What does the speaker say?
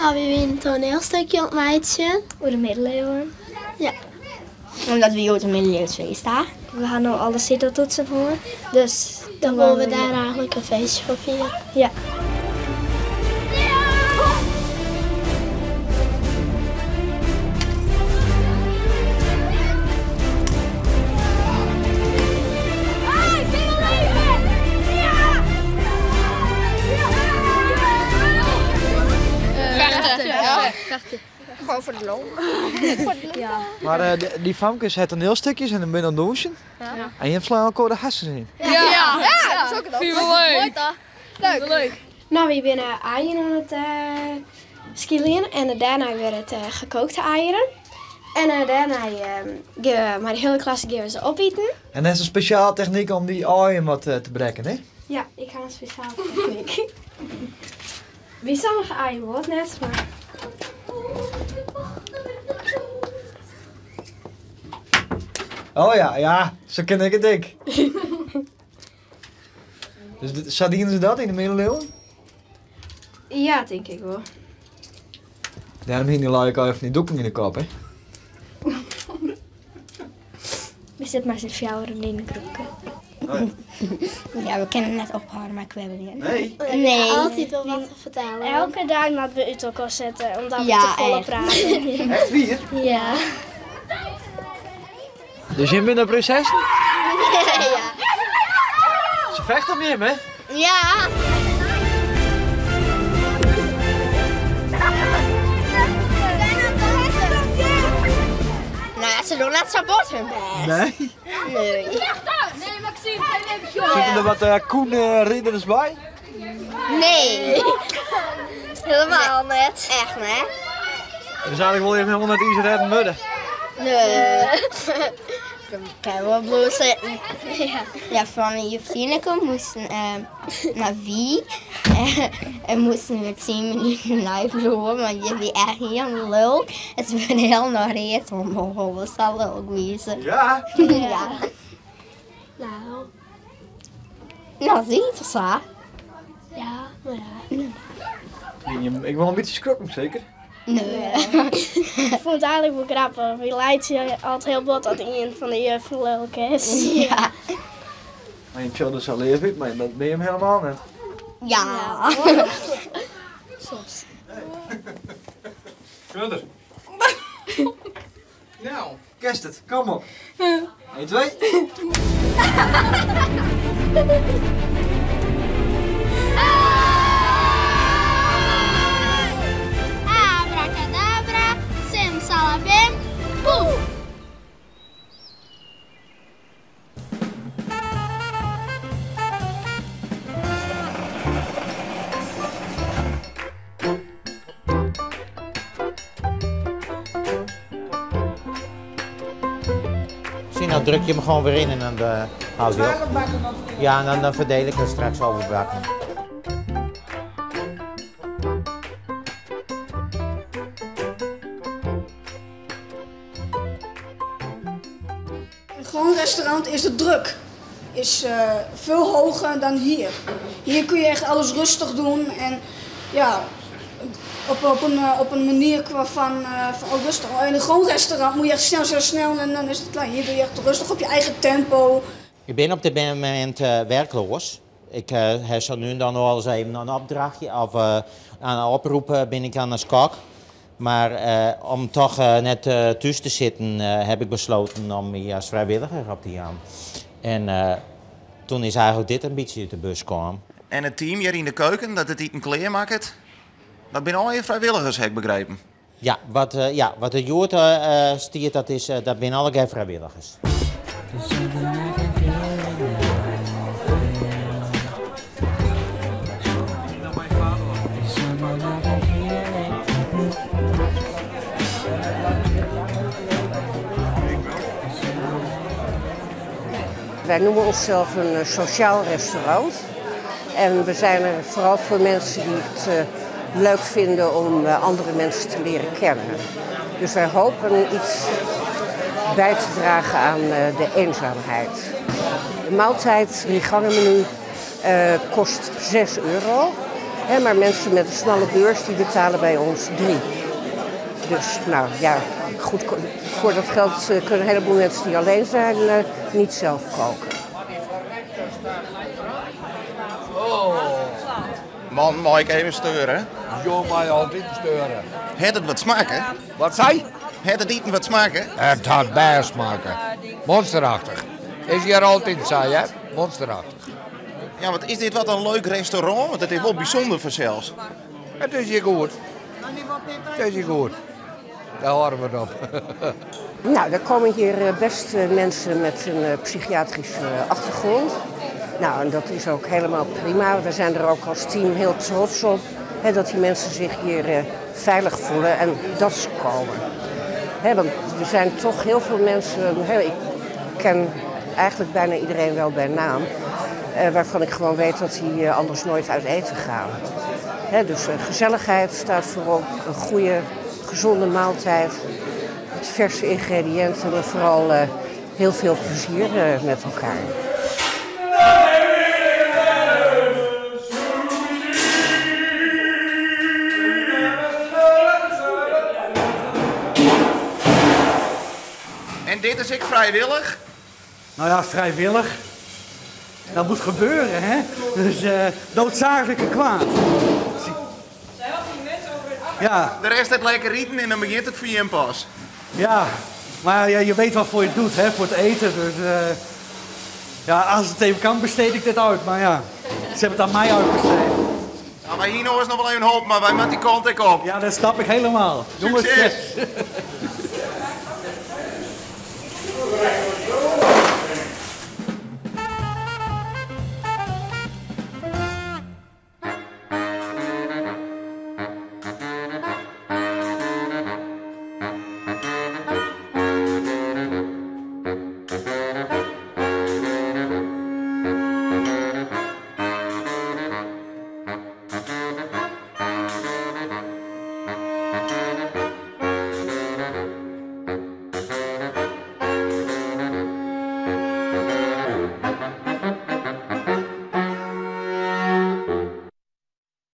No, wy wienen in toanielstikje oan it meitsjen. Oer de middeleeuwen. Ja. Omdat we hjoed in middeleeuws feest ha. We ha no alle CITO-toetsen hân, dus dan wolle we dêr eigentlik in feestje foar fiere. Ja. Vechten. Gewoon voor de lol. Ja. Mar eh, dy famkes ha toanielstikjes en dan binne oan it dûnsjen. Ja. En jim slaan elkoar de harsens yn. Ja, ja. ja dat is ook Vind leuk. Leuk. Leuk. No, wy binne aaien oan it skiljen en dêrnei wurde it gekookte eieren. En dêrnei gean we mei de hiele klasse gean we se opiten. En dat is in spesjale technyk om dy aaien wat te brekken, hè? Ja, ik ha in spesjale technyk. By sommige aaien wol it net, mar. Oh ja, ja, sa ken ik it ek. Dus sa dienen se dat yn de middeleeuwen? Ja, tink ik wol. Dêrom hiene dy lui ek allegear fan dy doeken yn de kop, hè? We sitte mei syn fjouweren yn in groepke. Ja, we kinne net ophâlde mei kwebbeljen. Nee. Nee. Altyd wol wat te fertellen. Elke dei moatte we út elkoar sette omdat we Ja, te folle echt. prate. Echt wier? Ja. Dus jim binne de prinsessen? Ja. Se fecht om jim, hè? Ja. Nou, se dogge net sa bot hun bêst. Nee. Nee. Nee, Maxime, geen even Sitte der wat uh, koene ridders by? Nee. Helemaal net. Echt net. Dus eigentlik wolle jim helemaal net izerherden wurde? Nee. Ik kin wol bliuwe sitten. Ja, fan juf Tineke moasten mar wy en moasten we tsien minuten neibliuwe, want hja wie echt hiel lulk. En se wurde hielendal read om de holle, sa lulk wie se. Ja? Ja. No. No, dat wie toch sa? Ja, mar ja. Ik wol in bytsje skrokken, seker? Nee. Ik fûn it eigentlik wol grappich. Wy laitsje altyd hiel bot as ien fan de juffen lulk is. Ja. Mar jim sjogge der sa leaf út, mar dat binne jim helemaal net. Ja. Soms. Grutter. Nou, kinst it, kom op. 1, 2. Abrakadabra, simsalabim, poef! Zie, nou druk je hem gewoon weer in en dan uh, houdt hij op. Ja, en dan, dan verdeel ik het straks over bakken. Een gewoon restaurant is de druk is uh, veel hoger dan hier. Hier kun je echt alles rustig doen en ja, op, op, een, op een manier qua van, uh, van oh, rustig. In een gewoon restaurant moet je echt snel, snel, snel en dan is het klaar. Hier doe je echt rustig op je eigen tempo. Ik ben op dit moment uh, werkloos. Ik uh, heb zo nu en dan nog eens even een opdrachtje of uh, aan een oproep ben ik aan de skok. Maar om toch net thuis te zitten heb ik besloten om me als vrijwilliger op te gaan. En toen is eigenlijk dit een beetje uit de bus gekomen. En it team hjir yn de keuken dat it iten klearmakket, dat binne allegear frijwilligers, ha ik begrepen. Ja, wat, ja, wat der hjoed stiet, dat, is, dat binne allegear frijwilligers. Wij noemen onszelf een eh, sociaal restaurant. En we zijn er vooral voor mensen die het eh, leuk vinden om eh, andere mensen te leren kennen. Dus wij hopen iets bij te dragen aan de eenzaamheid. De maaltijd, drie menu, kost 6 euro. Hè, maar mensen met een smalle beurs die betalen bij ons 3. Dus nou ja, goed, voor dat geld kunnen een heleboel mensen die alleen zijn niet zelf koken. Man, mag ik even steuren? Jo, mag je altijd steuren. Het het wat smaken? Wat zei? Het het eten wat smaken? Het had best smaken. Monsterachtig. Is hier altijd zo, hè? Monsterachtig. Ja, wat is dit wat een leuk restaurant? Want het is wel bijzonder voor zelfs. Het is hier goed. Het is hier goed. Daar horen we het op. Nou, er komen hier best mensen met een psychiatrische achtergrond. Nou, en dat is ook helemaal prima. We zijn er ook als team heel trots op, hè, dat die mensen zich hier veilig voelen en dat ze komen. Hè, want er zijn toch heel veel mensen, hè, ik ken eigenlijk bijna iedereen wel bij naam, waarvan ik gewoon weet dat die anders nooit uit eten gaan. Hè, dus gezelligheid staat voorop, een goede, gezonde maaltijd, met verse ingrediënten en vooral heel veel plezier met elkaar. En dit is ik vrijwillig? Nou ja, vrijwillig. Dat moet gebeuren, hè? Dus noodzakelijke kwaad. Ja. De rest het lekker rieten en dan begint het voor je pas. Ja, maar ja, je weet wat voor je het doet, hè? Voor het eten. Dus ja, als het even kan, besteed ik dit uit. Maar ja, ze hebben het aan mij uitbesteed. Nou, wij hier nog eens nog wel even hoop, maar wij moeten die kant ik op. Ja, dat snap ik helemaal. Jongens, Succes! succes. Thank you.